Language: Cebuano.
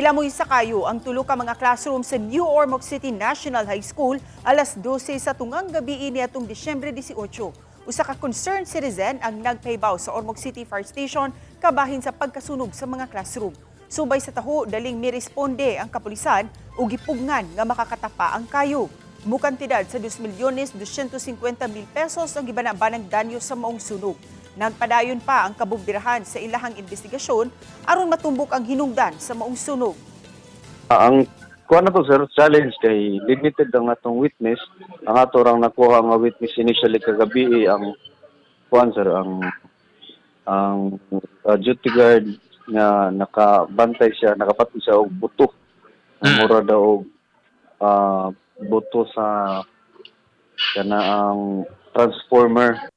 Nilamoy sa kayo ang tulo ka mga classroom sa New Ormoc City National High School alas 12 sa tungang gabi niadtong Disyembre 18. Usa ka concerned citizen ang nagpahibaw sa Ormoc City Fire Station kabahin sa pagkasunog sa mga classroom. Subay sa taho, daling miresponde ang kapulisan ug gipugngan nga makakatapa ang kayo. Mukantidad sa 2,250,000 pesos ang gibana-banang danyo sa maong sunog. Nagpadayon pa ang kabumbirahan sa ilahang investigasyon aron matumbok ang hinungdan sa maong sunog. Ang kuha na to, sir, challenge kay limited ang atong witness. Ang ato rang nakuha nga witness initially kagabi eh, ang kuan, sir, ang duty guard nga nakabantay siya, nakapatid siya og buto. Ang mura daw og buto sa kana ang transformer.